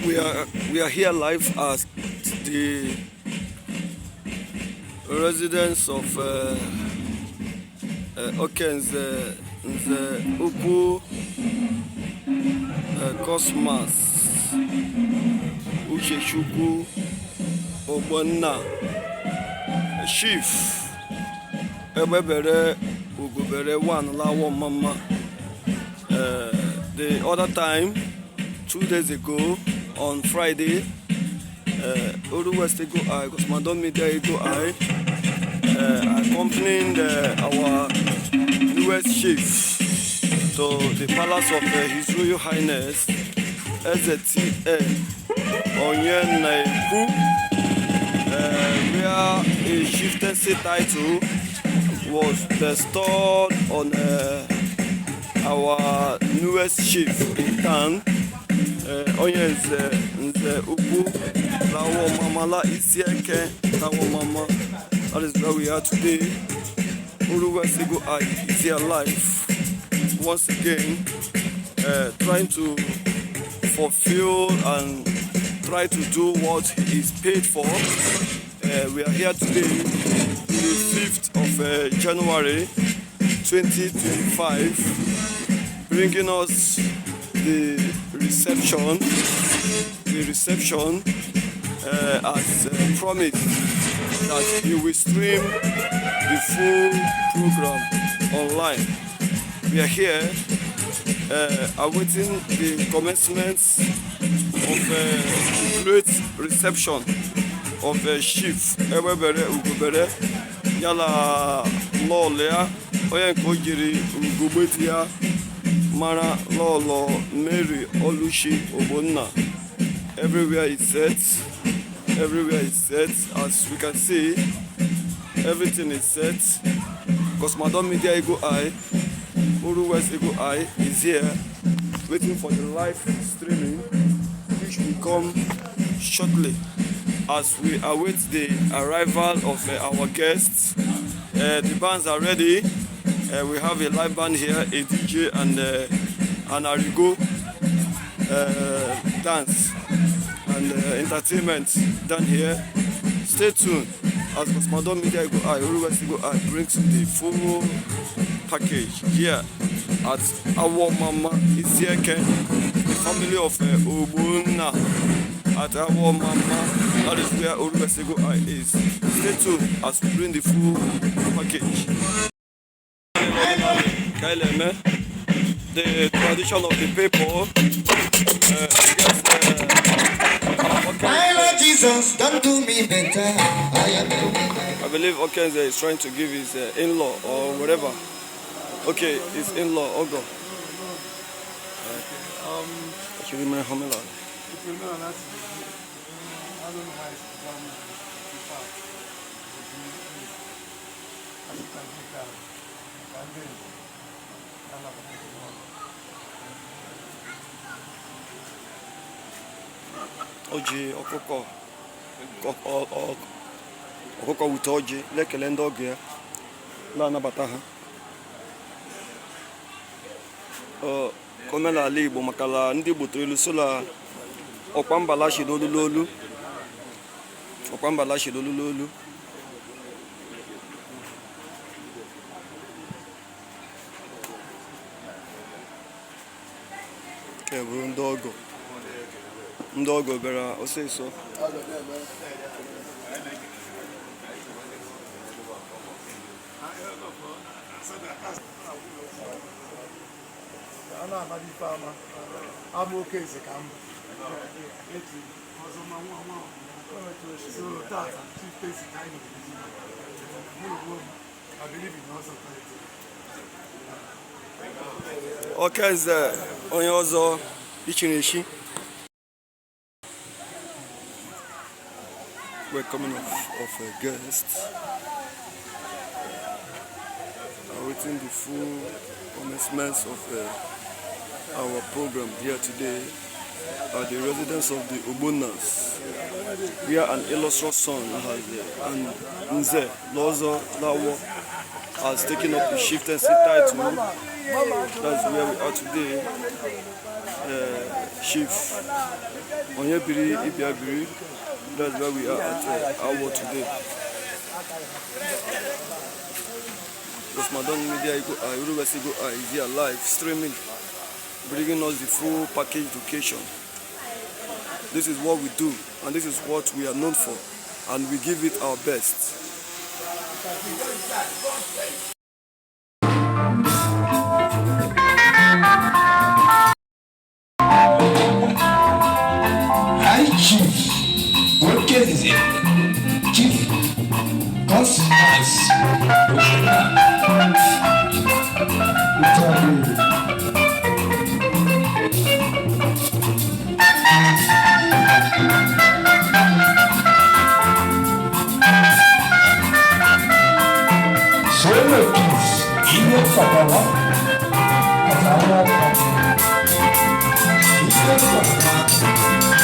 We are here live at the residence of Okenze Nze Ukwu Cosmas Uchechukwu Ogbonna, Chief Egbebere Ugobere one Lawo Mama. The other time, 2 days ago, on Friday, Oru West Eagle Eye, Gosmandon Media Eagle Eye, accompanying our newest chief to the palace of His Royal Highness Eze T.N. Onyenaekwu, where a chieftaincy title was bestowed on our newest chief in town, onye nze nze ukwu Lawo Mama la Isieke Lawo Mama. That is where we are today. Oru West Eagle Eye is here live once again, trying to fulfill and try to do what he is paid for. We are here today, the 5th of January 2025, bringing us the reception, as promised that he will stream the full program online. We are here awaiting the commencement of the great reception of Chief Egbebere Ugobere yala lọọlọ ya, onye nke o jiri ugogbe ya mara, Lọlọ Mary Oluchi Ogbonna. Everywhere is set, everywhere is set. As we can see, everything is set. Cosmadon Media Eagle Eye, Oru West Eagle Eye is here waiting for the live streaming, which will come shortly as we await the arrival of our guests. The bands are ready. We have a live band here, a DJ and an Arigo dance and entertainment down here. Stay tuned as Cosmadon Media Eagle Eye, Oru West Eagle Eye brings you the full package here at Awo Mama Isieke, the family of Ogbonna at Awo Mama. That is where Oru West Eagle Eye is. Stay tuned as we bring the full package. Kaileme, the tradition of the people. I guess, My okay, Lord Jesus, don't do me better. I am I believe Okenze is trying to give his in-law or whatever. Okay, his in-law, Ogo. Actually, my homela. Ìpinnu náà láti alóhùn àìsàn ìfà àṣìkàjíkà ìkàndé alábàáṣe. O ji ọkụkọ ọkụkọ wute ọjị na-ekele ndị ọgọ ya na-anabata ha. Ọ, omenala Igbo maka na ndị Igbo tụrụ ilu so la ọkwa mbala shi n'olu n'olu, ọkwa mbala shi n'olu n'olu. Nke bụrụ ndị ọgọ, ndị ọgọ bịara ọsịsọ. A na-amadi ife ama ama oke eze ka mbụ eji ọzọ ma nwa nwa so tata chieftaincy ka anyị nọgidezi mụ na onwe m. I believe in ọzọ title. Okenze onye ọzọ ichiri echi. Welcoming of a guest, awaiting the full commencement of our program here today at the residence of the Ogbonnas, where an illustrious son has and Nze Lozo Lawo has taken up the chieftaincy title. That's where we are today. Chief Onyebiri Ibiabiri. That's where we are at Awo today. Rosmadon Media Eagle Eye is here live streaming, bringing us the full package education. This is what we do, and this is what we are known for, and we give it our best. High Chief Okezie, Chief Cosmas Ogbonna. Italy. Solo Peace, ihe fatawa, fatawa, ihe fatawa.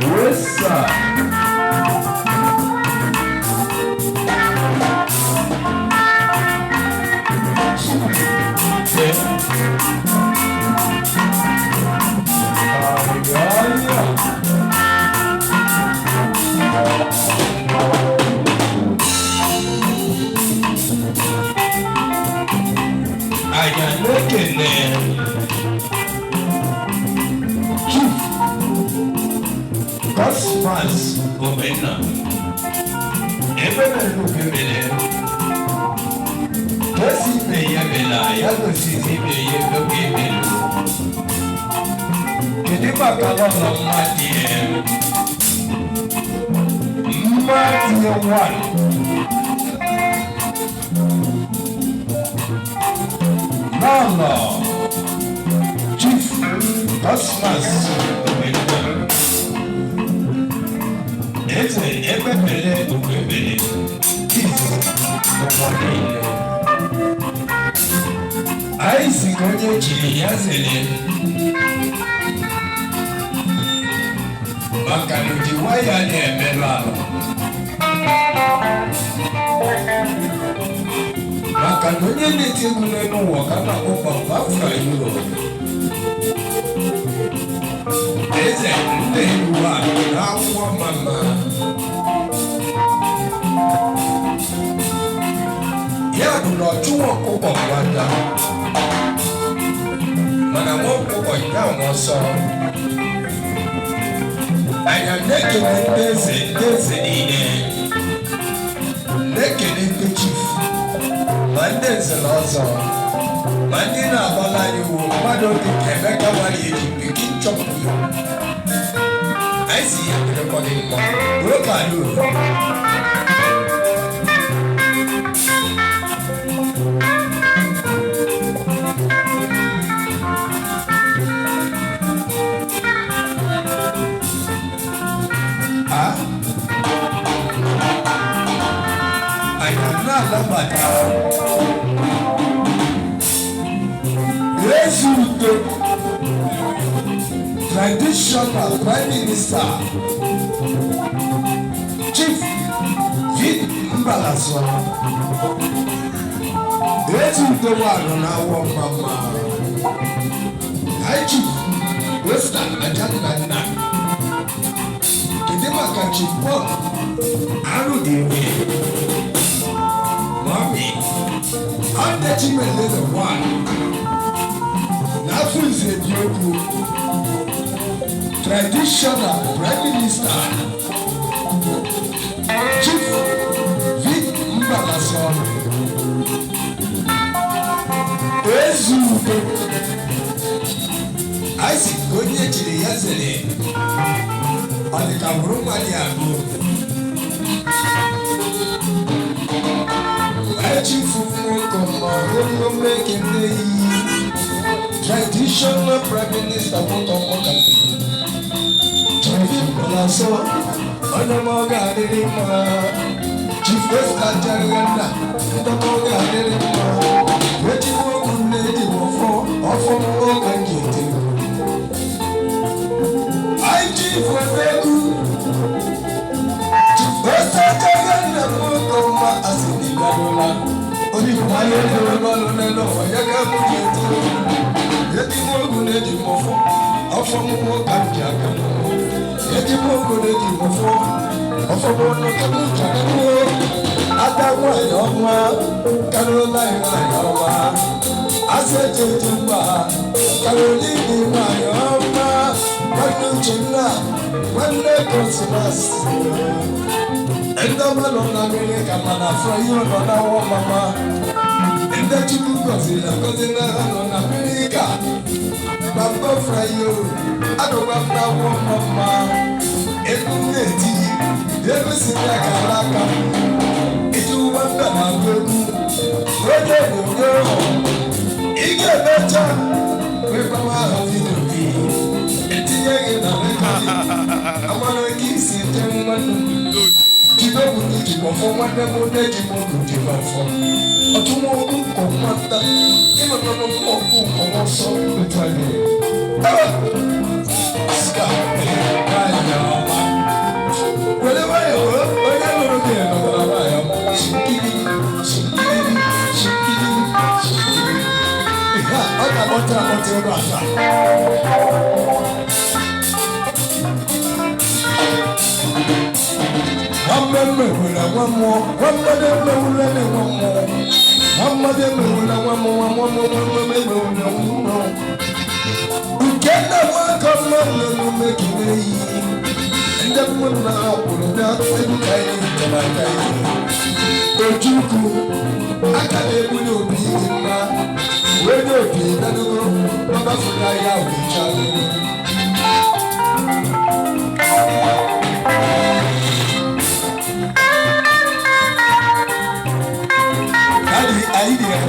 Yes, sir. Ayanekene Chief Cosmas Omenna, ebe na nnukwu emere kesi ibe ya mela ya gosizi ibe ya oge emere. Kedu maka lọlọ mmadụ ya mmadụ ya nwanyị lọlọ Chief Cosmas Omenna, eze ebebele ugbebele izu ụwa niile, anyị si ka onye chiri ya zere, maka na oji waya na-emerụ ahụ, maka na onye na-eti egwu n'elu ụwa ka a na-akpọ Papa Afro. Eze ndị ụwa na-akwụkwọ mama ya bụ na ọchụwa ọkụkọ nwata, mana nwa ọkụkọ ya nwe ọsọ. Anya na-ekele ndị eze, ndị eze niile na-ekele ndị chief, ma ndị nze na ọzọ, ma ndị na-agbala anyị uwe mmadụ dị ka Emeka gbara eji pikin chọpụ ya. Anyị si ya dịrịkwa gị mma ruo ka anyị uru. Ah? Anyị na-anabata Ezudo traditional prime minister, Chief Vid Mbalaso. Ezudo wà n'awọ mama. High Chief Western Ajanna. Kedu maka Chief Paul Arụdịrị? Ọdẹchimeleze one n'afọ izebi okwu, traditional prime minister, Chief Vic Mbanasọ, Ezudo, anyị si ka onye chiri ya zere, ọ dị ka bụrụ mmadụ abụọ. Chief Nwokoma Olome Keneyi, traditional prime minister Nwokoma, Chief Mbanasọ, onye ma ọ ga-adịrị mma. Chief Oscar Jariganda, ndọta ọ ga-adịrị mma. Ejigbo okwu nne ji m ọfọ ọfọ mmụọ ka m ji ete. Anyị Chief Odegwu, Chief Oscar Jariganda, Nwokoma, asị na ịgadola. Onye dere n'ọnụ n'elu ụwa ya ga-abụ ji ete. Ejigbo okwu na-eji m ọfọ ọfọ mmụọ ka m ji aka mmụọ. Ejigbo okwu na-eji m ọfọ ọfọ mmụọ ka m ji aka mmụọ. Ada nwanyị ọma, Caroline nwanyị ọma, asị eche eche mba, Caroline nwanyị ọma, nwanne Uchenna, nwanne Cosmas. Ndị ọma nọ na mmiri ka mana afọ ihe nọ na awọ mama. Ndị Chukwu gọziri agọzi na ha nọ na mmiri ka Baba Frayo, anọgwa m na awọ mama. Egwu m na-eti, ego si n'aka n'aka m. Iji ụgbọ nna na-agụ egwu, onye onyonyo, ị ga-emecha nwekwa aha vidio gị, etinye gị na record, amara gị isi ete mmanụ. Jibe bụ na ijikwa ọfọ nwanne m na-eji m ogu jikwa ọfọ. Ọtụmọkụ nkọ nwata, ịnọnọ ọkụ nkọ ọsọ otu anyị. Ska, nwanyị ọma. Were nwayọọ, onye lụrụ gị nọtara nwayọọ. Shikiri, shikiri, shikiri, shikiri. Ihe a, ọ ga-akpọta akpọta ebe a taa. Nwa mmewula nwa mmụọ, nwa mmadụ emewula na nwa mmụọ. Nwa mmadụ emewula nwa mmụọ, nwa mmụọ nwa mmụọ emewula nwa mmụọ. Nke nna nwa aka mma n'emume kene yi. Ndị mmụọ na ha kwuru bịa egwu ka anyị njem aka ihe. Ojukwu, aka na-ebunye obi dị mma. Wee nye obi nanugo, mabafụna ya wee chalụ. Daddy, anyị dị ya.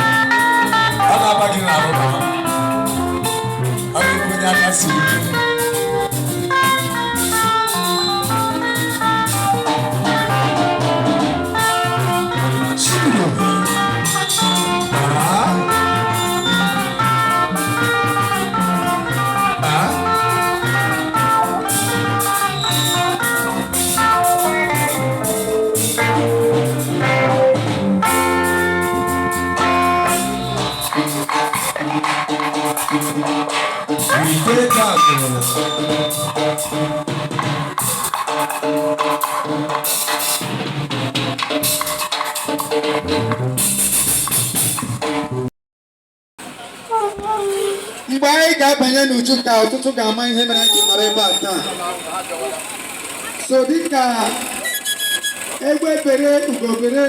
Ọ na-aba gị n'arụ na ọ ga-ekwenye aka siri ike. Chibido. Ah. Ah. We dey down. Mgbe anyị ga-abanye n'uju ka ọtụtụ ga-ama ihe mere anyị ji nọrọ ebe a taa. So dịka egbe bere ugobere,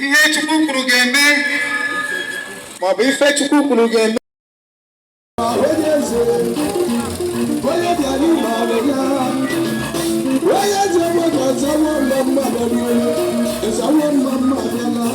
ihe Chukwu kwuru ga-eme, maọbụ ife Chukwu kwuru ga-eme. Onye eze, onye bịara ime ọrụ ya, onye eze nwoke ọzọwo mma mma bịara, ịzawo mma mma bịala.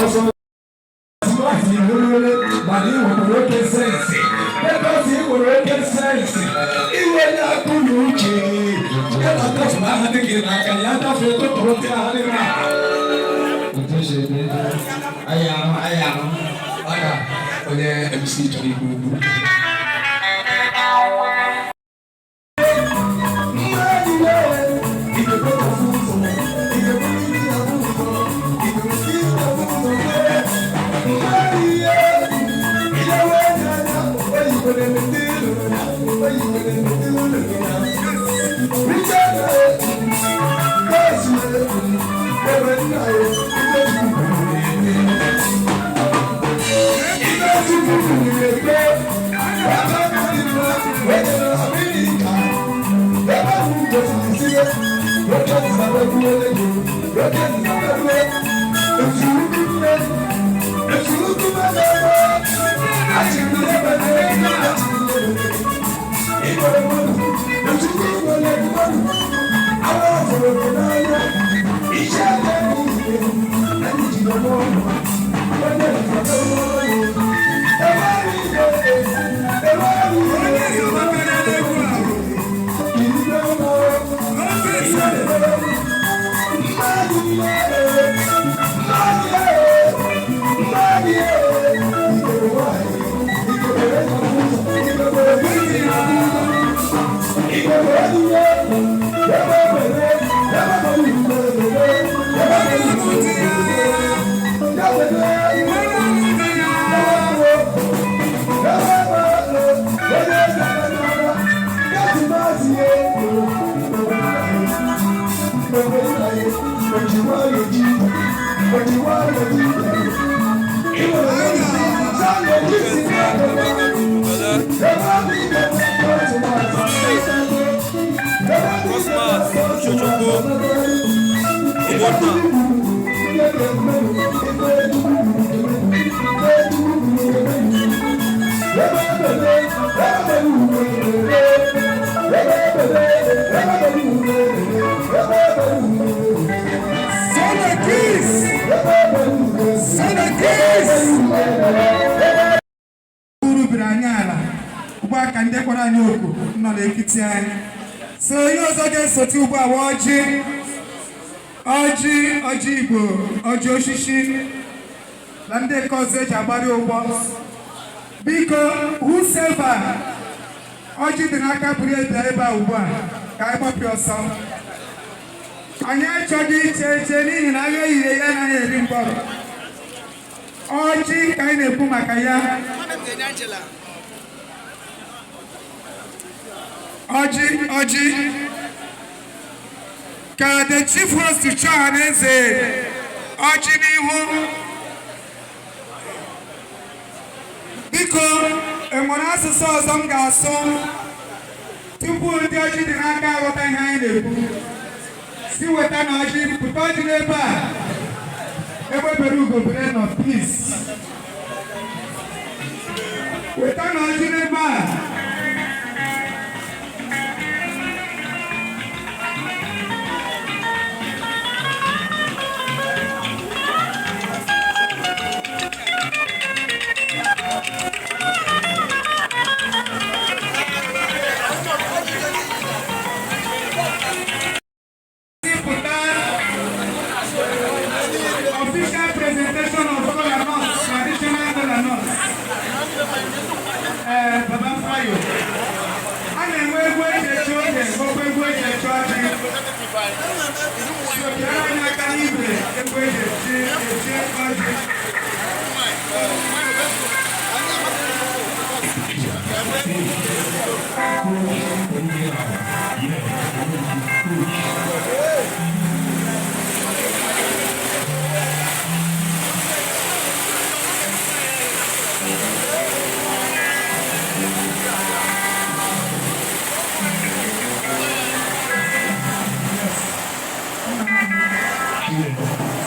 Ọsọ smart lólólé mana ị nwekwara oke sense. Ebe ọ sị ị nwere oke sense, iwe onye akụ na uche. Ya na tọfụrụ aha dị gị n'aka ya gafee tụtụrụ ndị aha dị n'aka. Otu esi eme anyị ahụ anyị ahụ maka onye MC chọrọ ikwu okwu. Cosmas Uchechukwu Ogbonna. Uru biri anyị ala ugbu a ka ndị kwara anyị oku nọ n'etiti anyị. So ihe ọzọ ga-esote ugbu a bụ ọjị, ọjị, ọjị Igbo, ọjị osisi na ndị nke ọzọ eji agbari ụgbọ. Biko, whosoever ọjị dị n'aka buru ebia ebe a ugbu a ka anyị gbapụ ọsọ. Anyị achọghị iche eche n'ihi na agha ehihie ya anaghị eri mkpọrọ. Ọjị ka anyị na-ekwu maka ya. Ọjị, ọjị ka the chief host chọọ ọhaneze ọjị n'ihu. Biko, enwere asụsụ ọzọ m ga-asụ tupu ndị ọjị dị n'aka aghọta ihe anyị na-ekwu? Si weta na ọjị, pụta ọjị n'ebe a. Egbe bere ugo bere nọ, peace. Weta na ọjị n'ebe a. Pụta official presentation of kola nuts, traditional kola nuts. Ee, Baba Fayo. A na-enwe egwu eji eche oge, nwekwa egwu eji eche ọjị. So bịara anyị aka n'igwe egwu eji eche ọjị.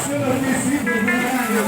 Solo please, igwe bụ anyị.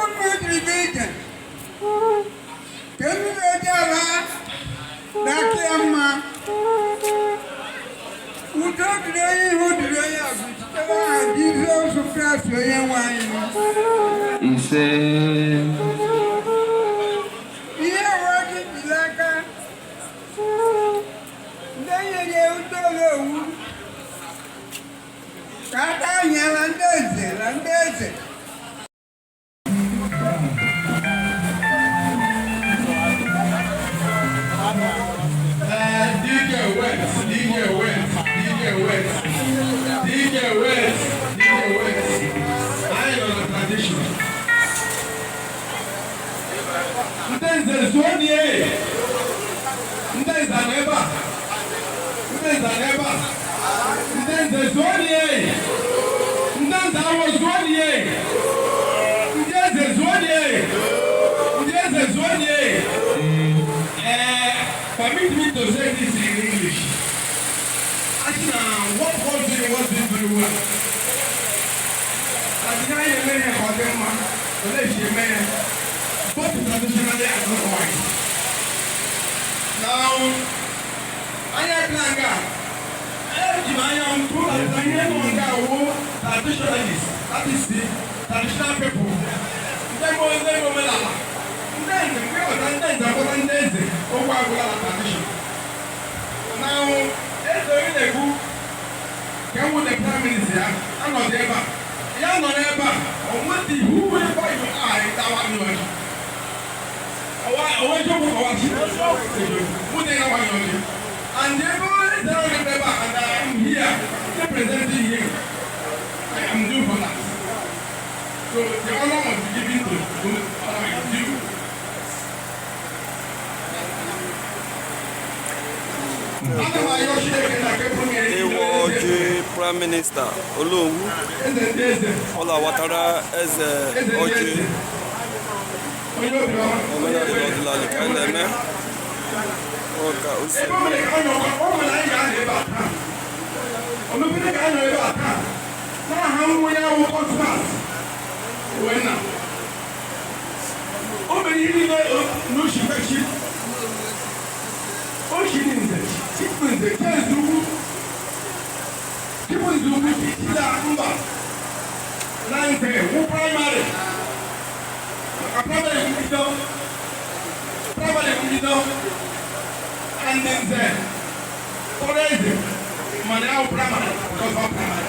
Ụkwụ nnu jiri dị ije ka mmiri eji ala na-aka ya mma. Udo dịrị onye ihu, dịrị onye azụ, site n'aha Jizọs Kraịst onye nwe anyị. Ise. Ihe nwe gị jiri aka ndị nyere ndị owu ka aka anyala ndị eze na ndị eze. DJ West, DJ West, DJ West, DJ West, DJ West. Anyị nọ na tradition. Ndị nze zuo nie. Ndị nze nọ ebe a. Ndị nze nọ ebe a. Ndị nze zuo nie. Ndị nze awọ zuo nie. Ndị eze zuo nie. Ndị eze zuo nie. Permit me to say this in English. Actually, what was doing was doing very well. Àti náà yẹ mẹ́rin ẹ̀kọ́ ọdẹ mma, ọdẹ ìṣe mẹ́rin, both traditionally and otherwise. Now, anya bịa nga, eji m anya m tụ na ihe nọ nga wo traditionalists, that is the traditional people. Ndị bụ ndị bụ omenala, ndị nze mgbe ọta ndị nze akwata ndị eze okwu agwụla na tradition. Now, eze onye na-ekwu ka m wụ the prime minister ya anọdụ ebe a, ya nọ n'ebe a, onwedị whoever you are ịtawa ndị ọjị. Ọwa eziokwu ka ọwa chi mụ na ya nwanyị ọjị. And ebe eze ahụ dị ebe a, and I am here representing him. I am due for that. So the honor must be given to whom honor is due. Ana m ayọ Chineke na nke pụrụ ihe. Ịwa ọjị prime minister Olowu Eze ndị eze. ọ na-awatara eze Eze ndị ọjị. eze. Onye obiọma. Omenala na ọdịnala ka anyị na-eme ọ ka o si. Ebe ọ mere ka ọ nọ, ọ nwere anyị ga-anọ ebe a taa. O mepere ka anyị nọ ebe a taa. N'aha nwa ya wụ Cosmas Iwenna. O mere ihe niile n'oshikwechi. O shiri nze, chịpụ nze, chie nze ukwu. Chịpụ nze ukwu, chila mba. Na nze, wụ primary. Maka primary mbido. Primary mbido. And nze tọrọ eze mana ya wụ primary because of primary.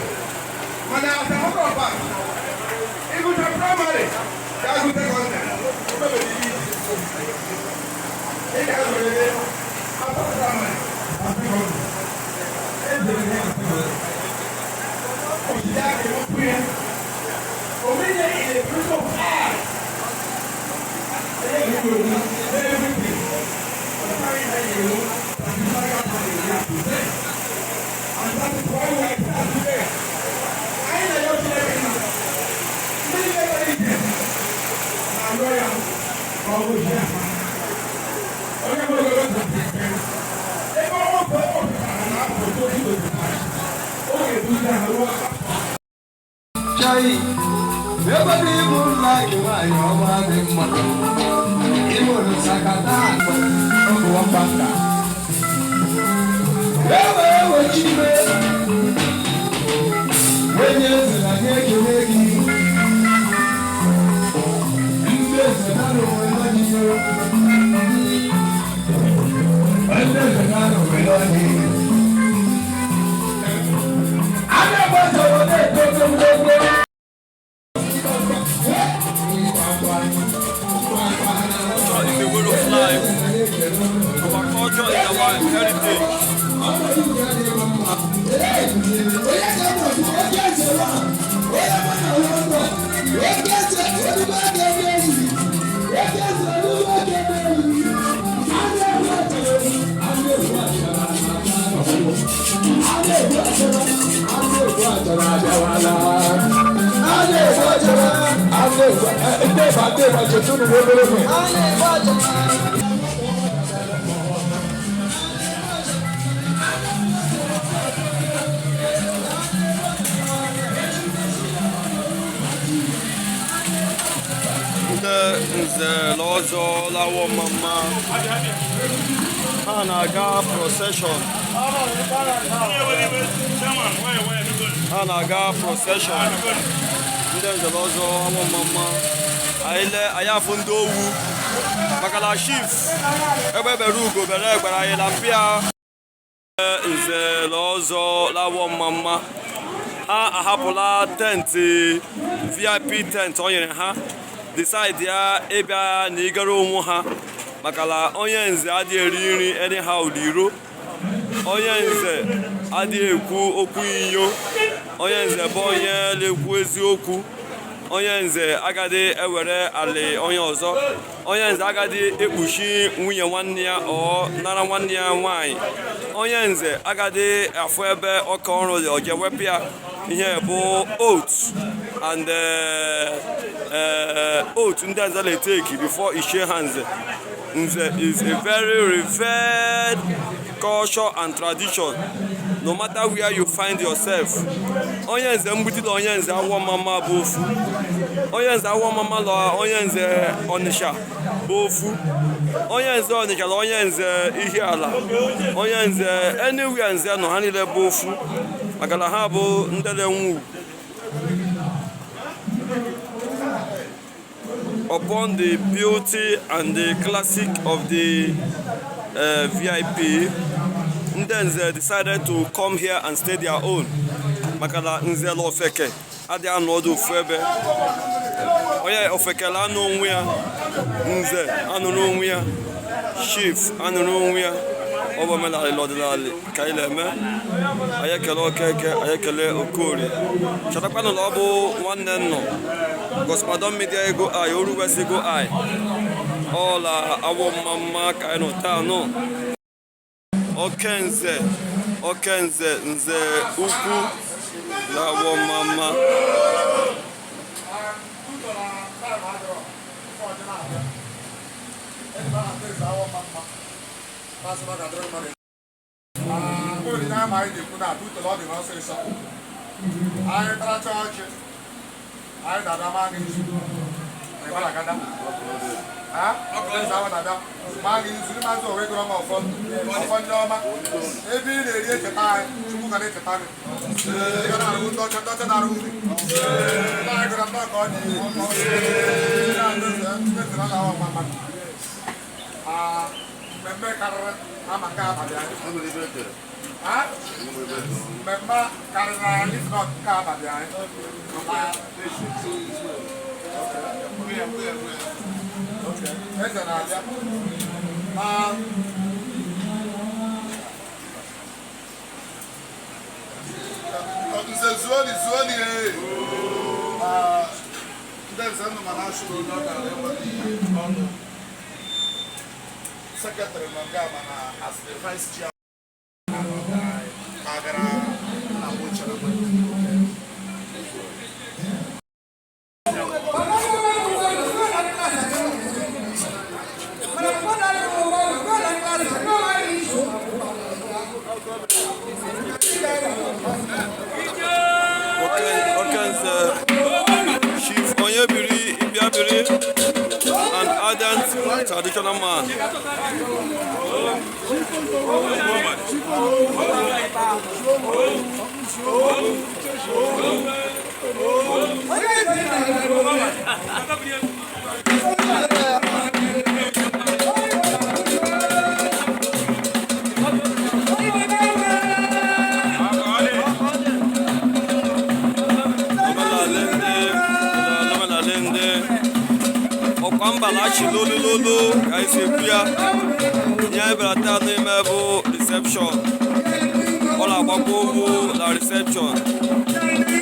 Mana as a matter of fact, ịgụcha primary ya gụ secondary, o mebere ihe isi. Ị ga-azụrịrị after primary na secondary. Eze bụ ihe secondary. Òṣìṣẹ́ àgbẹ̀ ya. Omenye in a place of art. Ẹyẹ ìlú òun, everything. Ọ̀sán yìí ìlú, traditional family today. And that is why we are here today. Anyị na-ayọ Chineke nna. Ndị niile gara ije na-arịọ ya ka ọ gọzie ha. Onye bụ ogologo ndụ nke ebe ọ bụ ọ pụtara na afọ 2025, ọ ga-eduzi ha ruo afọ. Chai, ebe dị ịbụ nna gị nwaanyị ọma dị mma. Ịbụrụ sakata ọgụ mgbaka. Ewe ewe chime. Onye eze na nye ekele gị. Ndị eze na onwe ha ji. Ndị eze na onwe ha ji. A na-agbasa na-eto ogologo. Culture is a way of life. Our culture is our heritage. Nze na ọzọ lawo mama ha na-aga procession, ha na-aga procession. Ndị nze na ọzọ awọ mama, anyị lee anyị afụ ndị owu, maka na Chief Egbebere Ugobere gwara anyị na mpịa nze na ọzọ lawọ mama ha ahapụla tent, VIP tent o nyere ha, decide ya ịbịa na ịgara onwe ha, maka na onye nze adịghị eri nri anyhow n'iro, onye nze adịghị ekwu okwu inyo, onye nze bụ onye na-ekwu eziokwu, onye nze agaghị ewere alị onye ọzọ, onye nze agaghị ekpuchi nwunye nwanne ya, ọ nara nwanne ya nwaanyị, onye nze agaghị afụ ebe ọka ọrụ dị oje wepụ ya. Ihe bụ oath and oath ndị nze na-eteki before ichie ha nze. Nze is a very revered culture and tradition, no matter where you find yourself. Onye nze Mgbidi na onye nze Awọ Mama bụ ofu. Onye nze Awọ Mama na onye nze Ọnịsha bụ ofu. Onye nze Ọnịsha na onye nze Ihiala, onye nze anywhere nze nọ, ha niile bụ ofu, maka na ha bụ ndị na-enwe ugwu. Upon the beauty and the classic of the VIP, ndị nze decided to come here and stay their own, maka na nze la ofeke adịghị anọ ọdụ ofu ebe. Onye ofekela anụ onwe ya, nze anụrụ onwe ya, chief anụrụ onwe ya. Ọ bụ omenala na ọdịnala ka anyị na-eme. Anyị ekele Okeke, anyị ekele Okorie. Chetakwanụ na ọ bụ nwanne nnọ Gospadon Media Ego I Oru West Ego I ọla awọ mma ka anyị nọ taa nụ. Okenze, okenze, nze ukwu na awọ mma. Anyị taracha ọchị, anyị dada maa gị nzu, anyị gbara gada maa gị nzu. Maazị owe gụrụ m ọfọ, ọfọ ndị ọma ebe ị na-eri echeta anyị. Chukwu ga na-echeta gị. Ị ga na-arụgbu ndị ọcha, ndị ọcha na-arụgbu gị. Ndị anyị gụrụ ndị ka ọ dị mmemme karịrị ama nke abalị anyị, mmemme karịrị anyị, if not nke abalị anyị. Eze na-abịa. Nze zuoni zuoni ee. Ndị nze nnụ ma na-achụrụ onye ọ gara enweghị ọnụ. Secretary nọ nga, mana as the vice chair ma gara na mochere. Okenze Chief Onyebiri Ibiabiri, an ardent traditional man. Omenala ndị, omenala ndị ọkwa mba na-achị lolulolu ka anyị si ekwu ya. Ihe anyị bịara taa n'ime bụ reception. Ọ na-agbakwa ogwu na reception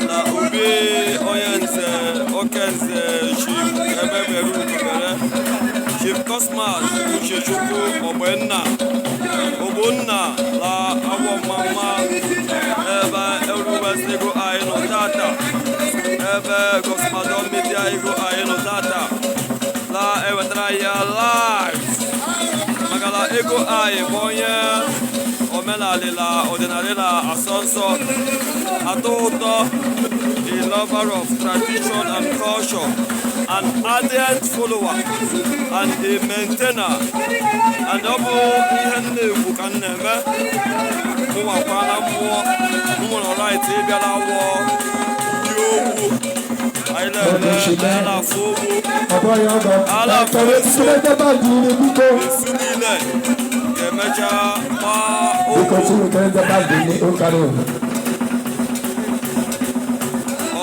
na obi onye nze, okenze Chief Ebebere Ugobere, Chief Cosmas Uchechukwu Ogbenna Ogbonna na awọ mama ebe Oru West Ego anyị nọ tata, ebe Gospadon Media Ego anyị nọ tata la ewetara ya live, maka na ego anyị bụ onye omenala na ọdịnala na asọ nsọ atọ ụtọ, the lover of tradition and culture. An ardent follower and a maintainer, and ọ bụ ihe m na-ekwu ka m na-eme. Mụnwakwana mmụọ m nwere right ịbịara wụọ dị ogwu anyị na-eme, anyị na-afụ ogwu ala esu niile ga-emecha gbaa ogwu.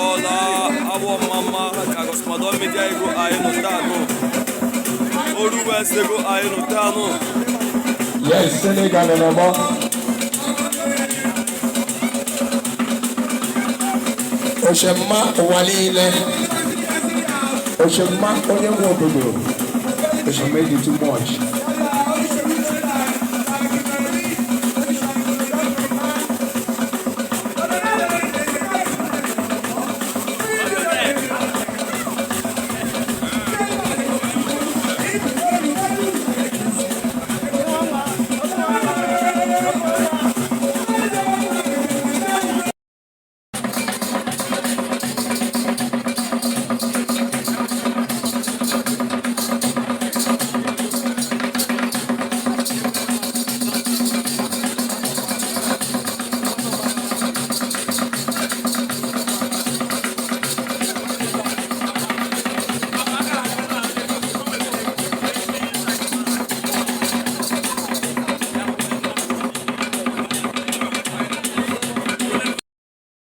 Ọla awọ mama ka Gosmado Media ego anyị nụ taa nụ oruwe ego anyị nụ taa nụ. Yes, Senegal nọ n'ọgbọ. Oshemma ụwa niile. Oshemma onye nwe obodo. Oshemma dị too much.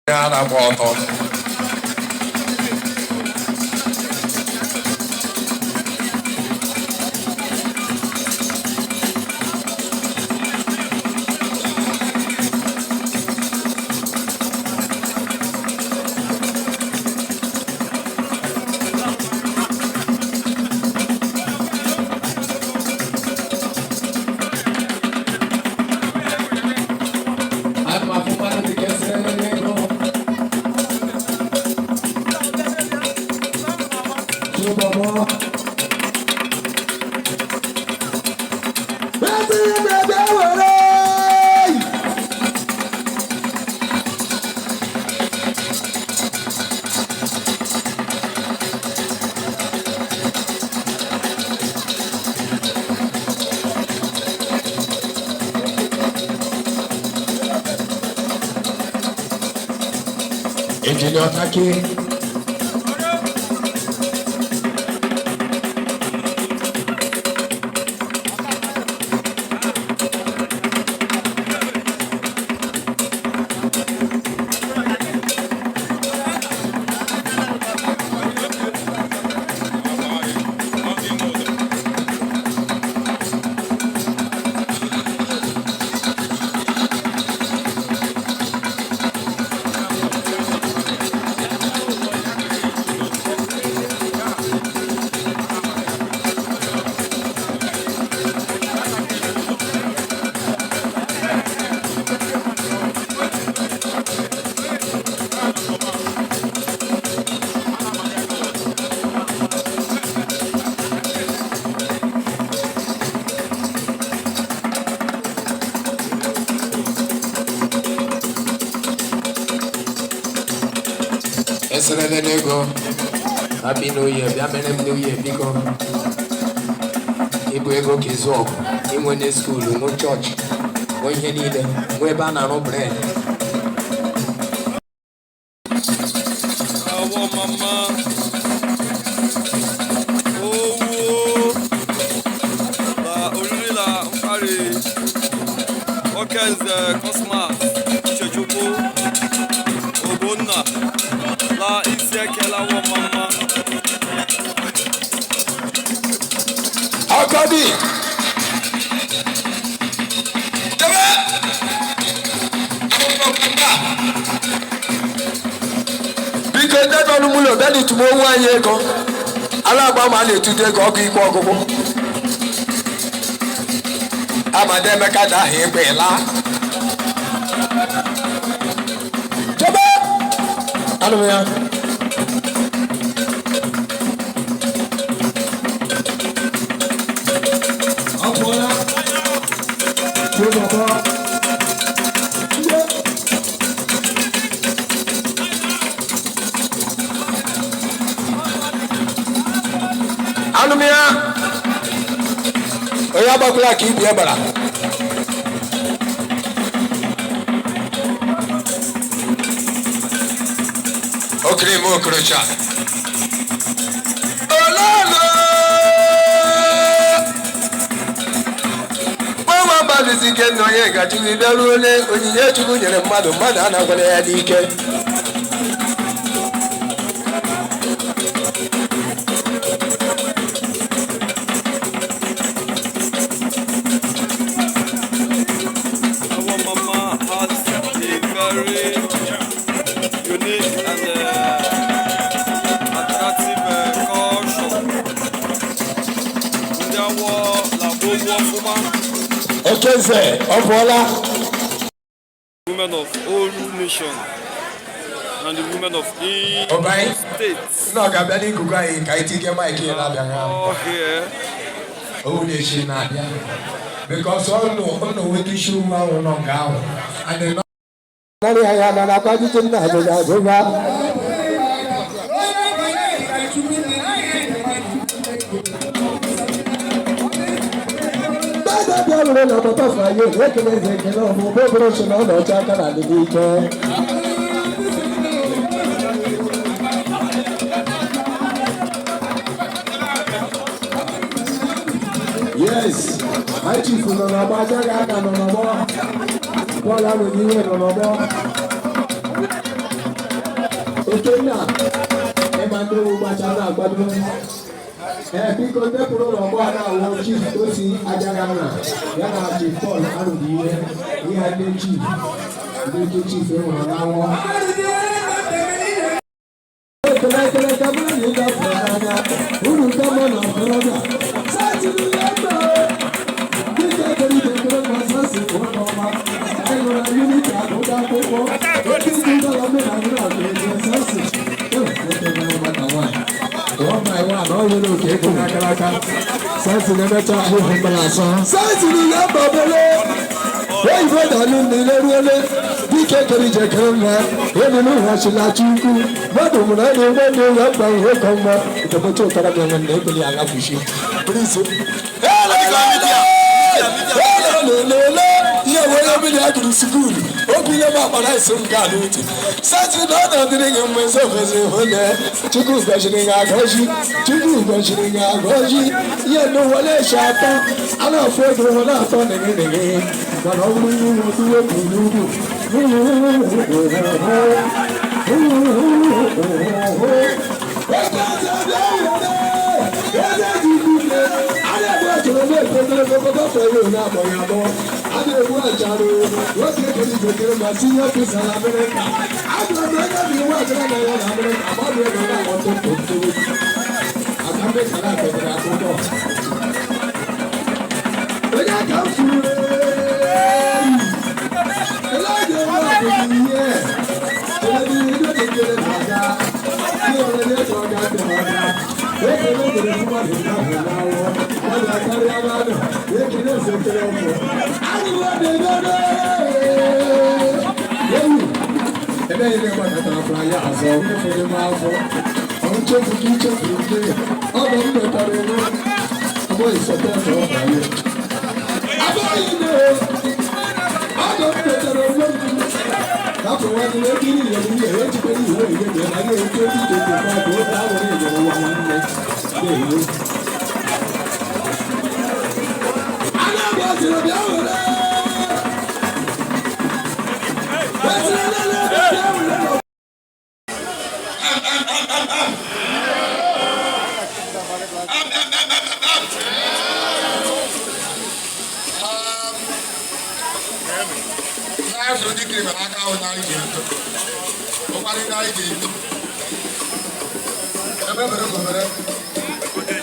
Ya na-agba ọtọ. Engineer Taki. Eserele n'ego. Happy New Year. Bịa mere m New Year, biko. Ịbụ ego ka ịzụ ọgụ, inwe na school, nwe chọọchị, nwe ihe niile, nwe ebe a na-arụ bread. Awọ mama owó la oriri la mkparị Okenze Cosmas Uchechukwu Ogbonna la isi ekela awọ mama. Akadi. Debe. Biko, ndị nọ n'ụlọ bịa n'itumo onwe anyị ego. Ala agba ma a na-etute ego ọkụ ikwe ọgụgụ. Amadi Emeka da aha egbe laa. Jebe. Anụ m ya. Ọ pụọla. Tie bọbọ. Anụmịa onye agbakwala ka ibie gbara. Okiri m okorocha ololo gbanwe abalịzi ike na onye gachukwu bịaruo ole onyinye Chukwu nyere mmadụ, mmadụ anakwala ya n'ike. Our mama has a very unique and attractive culture. Ndị awọ na-agba egwu ọfụma. Okeze ọ pụọla. Women of Oru Nation and the women of Imo Ọbaị. State. Nna ọ ga-abịa n'ikuku anyị ka anyị tinye mic ya na-abịa ha. All here. Owu na-echi na-abịa because ọ nọ nweta isi uwe ahụ nọ nga ahụ and narị ya na nakwa ajụjụ nna abụga abụga. Onye ọbụla ka Chukwu dị n'ahịa. Gbada bịa were na papa fayo ekele eze ekele ọmụ obere si na ọ na-ọcha aka na adịghị ike. Yes, anyị chifu nọ n'ọgbọ, ajaghị aka nọ n'ọgbọ, bọọlụ ahụ n'iwe nọ n'ọgbọ. Okenna, ịma ndị owu gbacha na-agbado. Ee, biko, ndị pụrụ n'ọgbọ a na-awụ Chief Tosi ajaghị ana ya na Chief Paul Arụbiwe, ihe ndị chief, ndị oke chief e nwere n'awọ. Ekele ekele ka mụ na ịga fụrụ n'anya uru nke mma na okorobịa satiri ya mba dịka ekele ibe ekele ma sasị pụọ n'ọma anyị nọ na unity agụta akwụkwọ otu ndị dọla omenala na akụ eze sasị nwoke mere nwata nwaanyị one by one ọ nwere oke ego n'aka aka sasị na-emecha ahụhụ mgbara asọ satiri ya mba obere oyibo dalụ niile ruole dike kere ije kere mma elu n'ụwa chukwu mmadụ mụrụ anya ebe ndị ụlọ mkpa ihe ka mma ụbọchị ụtara gị nwe na ebili agafushi prince lelele ihe were mmiri agụrụ skuulu obi ihe m akpara isi m gaa n'uche sati na ọ nọdịrị gị mgbe ezi ofesi hụle. Chukwu gọziri gị agọzi, Chukwu gọziri gị agọzi. Ihe n'ụwa na-eche atọ a na-afụ ego ụwa na-atọ nịgị nịgị, mana ọ bụrụ ihe iwu wepụ n'ugwu. Onye ka m furu ele ihe Na-azụ ndị kiri mere aka ahụ narị ji eto ụkwarị narị ji eto ebe mere gobere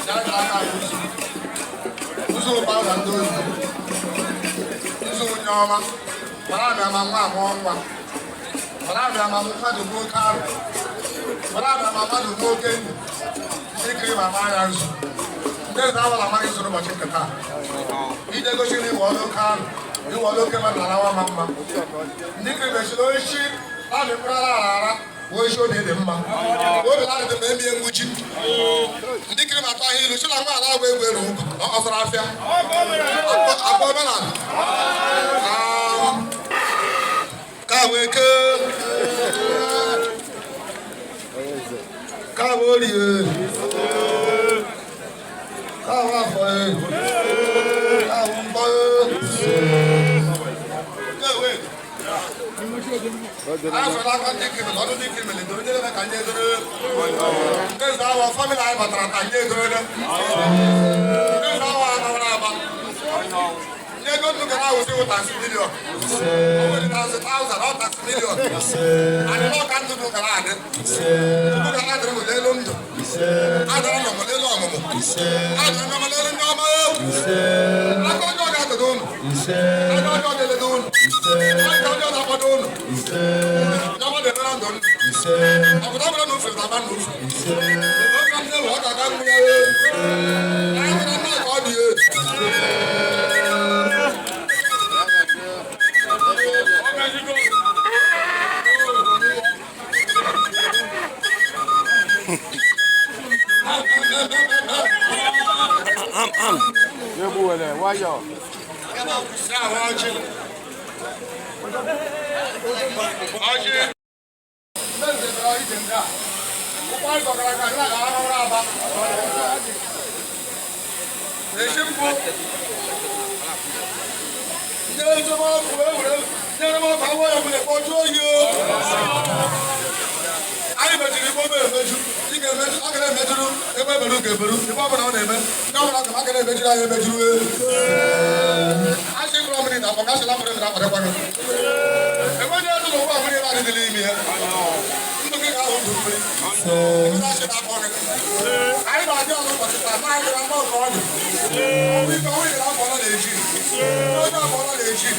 ya ka aka ahụ ụzọ ụzọ ụba na ndị oyibo ụzọ onye ọma mara abịa ma nwa amụọ nwa, mara abịa ma mmadụ gbuo oke arụ, mara abịa ma mmadụ gbuo oke enyi. Ndị kiri ma maa ya nzu, ndị eze awala amaghị nzu n'ụbọchị nke taa ije gosi na ịwọla oke arụ, ịwọla oke mmadụ na arawa ma mma. Ndị kiri mechiri oisi na-amị mkpụrụ ara ara ara wee isi obi dị mma, obi na-adị mma emie mgbuchi. Ndị kiri ma Na-atụ ahịa ilu chila nwa ala agba egwu elu ọ zụrụ afịa agba omenala ka wee kee ka wee orie ka wee afọ ka wee mkpọ ka wee afọ aka ndị krimel ọdụ ndị krimel edoro ndị ebe ka ndị edoro ndị eze awọ famịlị anyị batara ka ndị edoro ndị eze awọ agbawara agba ndị ego ndụ gara awụsị wụ tasị miliọn o nwere tasị taụzand ọ tasị miliọn adị n'ọka ndụ ndụ gara adị ndụ gara adịrị bụ n'elu ndụ adịrị nọ n'elu ọmụmụ adịrị nọ n'elu ndị ọma aka ọjọọ ga-adịrị ụnụ aka ọjọọ ga-elede ụnụ aka ọjọọ ga-akwado ụnụ ndị ọma na-emere ndụ ndụ ọbụda bụla na ofere na-aba n'ofe ofe ndị ewu ọ ga-aga mmiri ya anyị nwere nna ka ọ dị Ọjị. Anyị mechiri igbo m emeju ị ga-emeju a ga na-emejuru ebe eberu ga eberu ebe ọ bụla ọ na-eme ndị ọbụla ka a ga na-emejuru anyị emejuru asị mkpụrụ mmiri na akpọ kasịla mkpụrụ mmiri akpadakwa gị enweghị elu n'ụwa mmiri na-adịdịla ime ya ndụ gị ga-ahụ ndụ mmiri ndị asị na-akpọ gị anyị na-abịa ọzọ ụbọchị taa na anyị na-ama nke ọ dị ọnwụ ike ọnwụ ike na-afọ ọla na-eji onye afọ ọla na-eji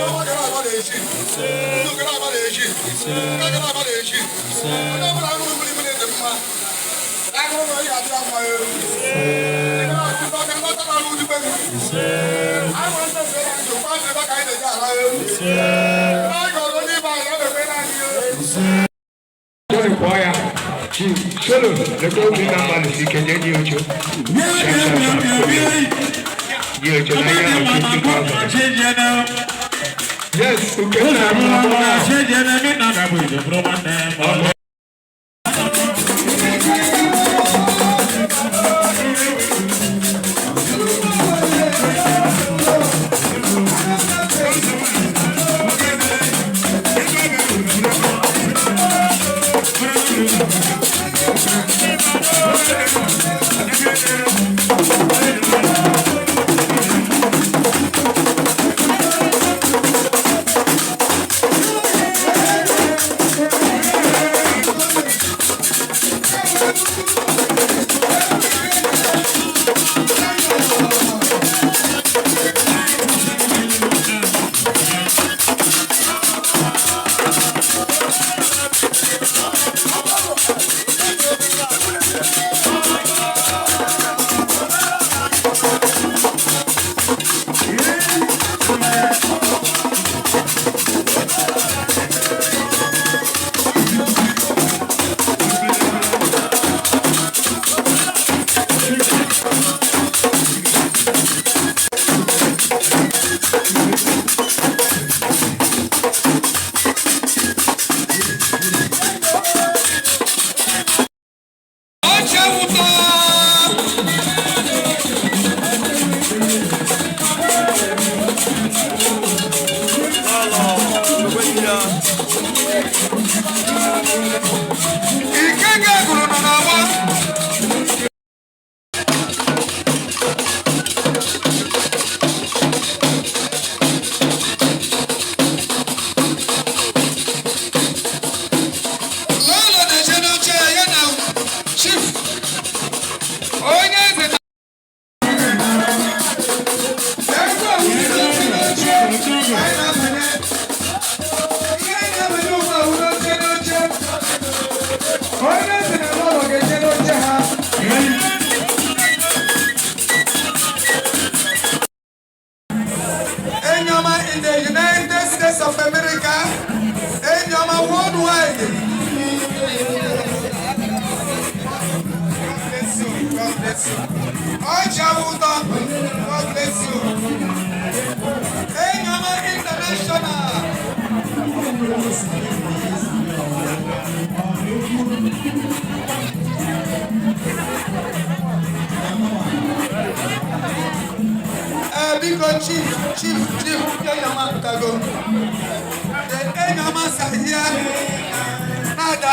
ọnwa gara agba na-eji ndụ gara agba na-eji nke gara agba na-eji onye ọbụla ṅụrụ mmiri mmiri dị mma agụrụ na ị ga-adị ya mma elu ị ga-akụ ndị ọka ndị na-alụ ujugbe gị anyị nwere ndị eze anyị ji ụkwa ebe ka anyị na-eji ala elu anyị gọrọ onye ibe anyị ya na-ekwe naanị ya. Tony kpọọ ya. Chief Solo lekwa Obinna mmadụ si ike nye nye oche. Nye oche na ihe ahụ 50,000. Yes, Ukenna Amụma. Thank Ọchịagha ụtọ. God bless you. Enyi ọma International. Ee, biko, chief, chief, chief, enyi ọma pụtago. The enyi ọma sahia na-ada.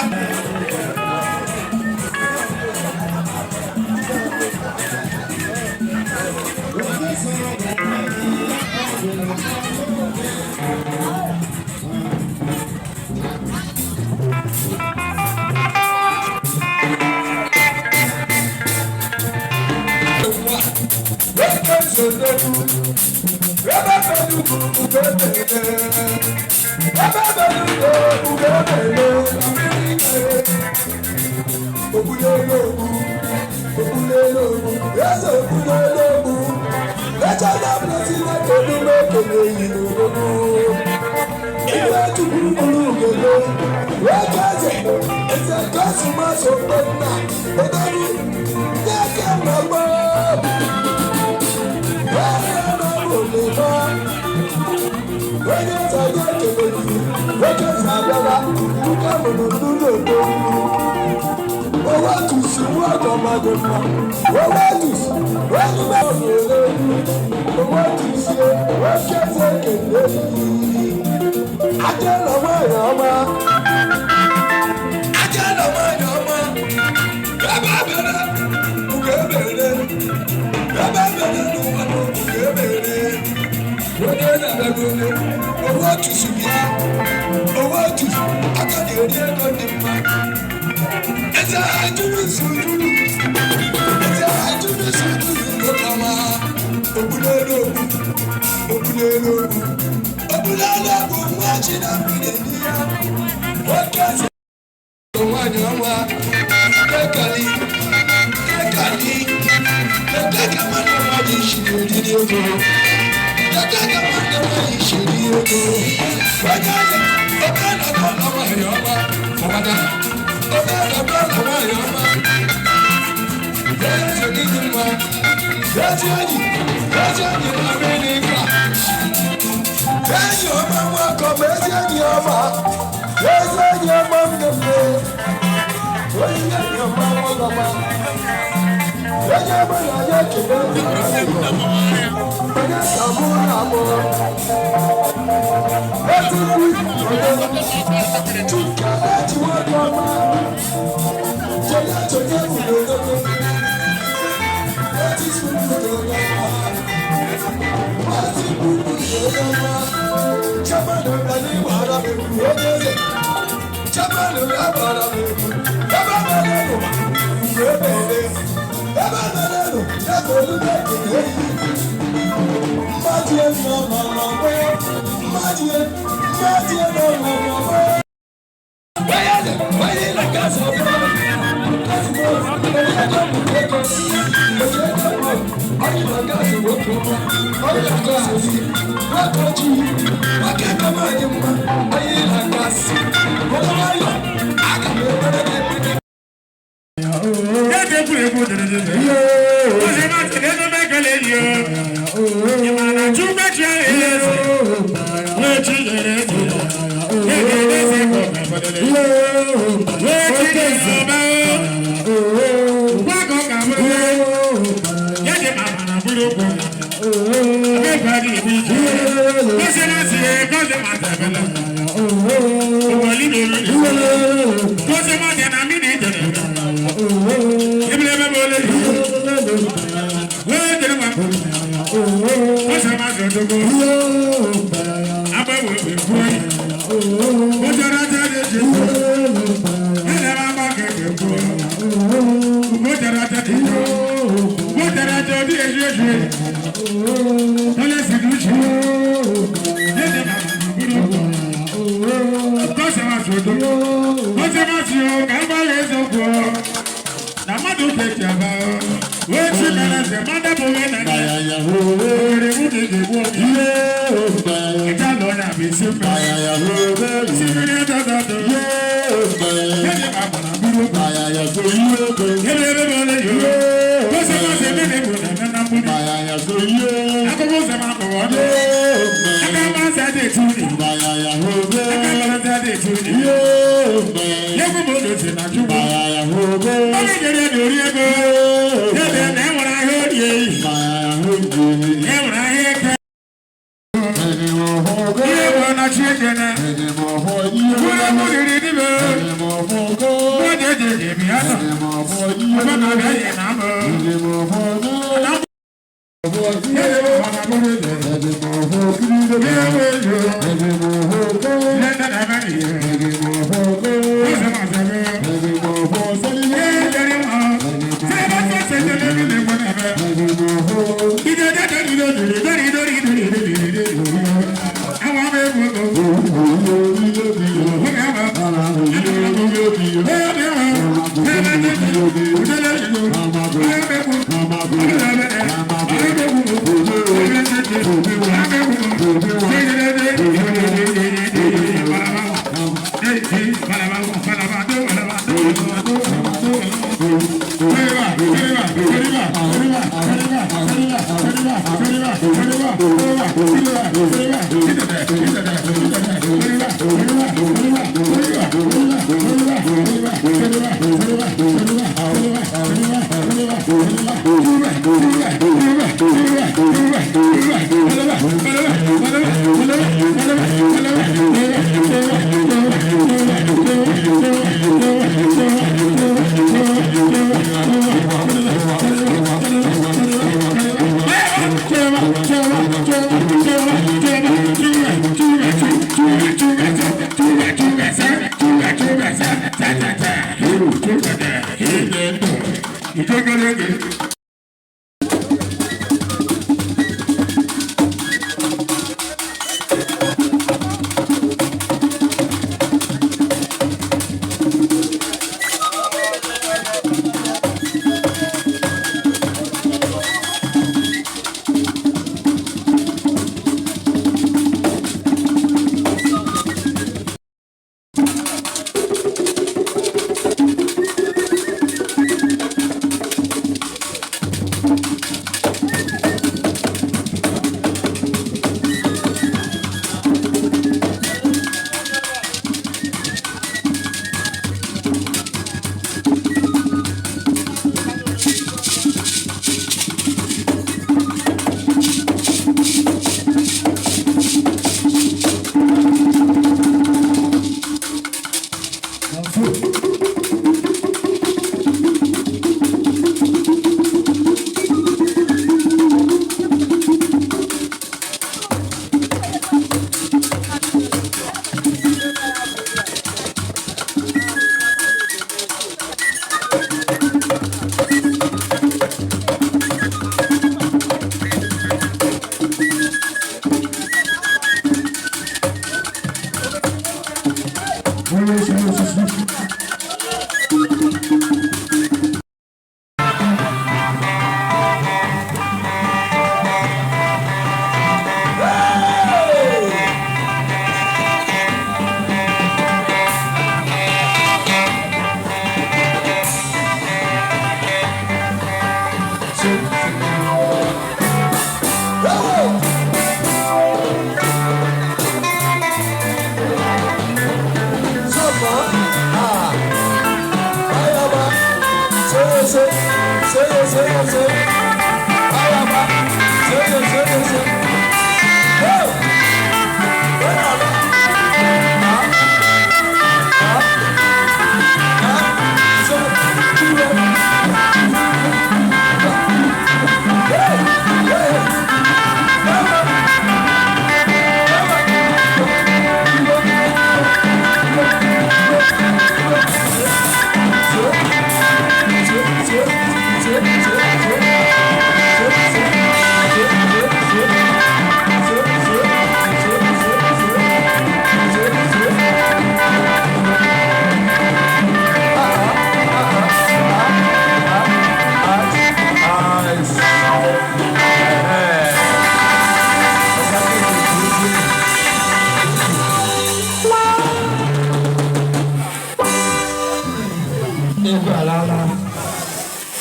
Egwu alala.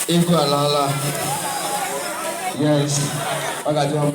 Egwu alala. Yes. Ọ ga-adị mma.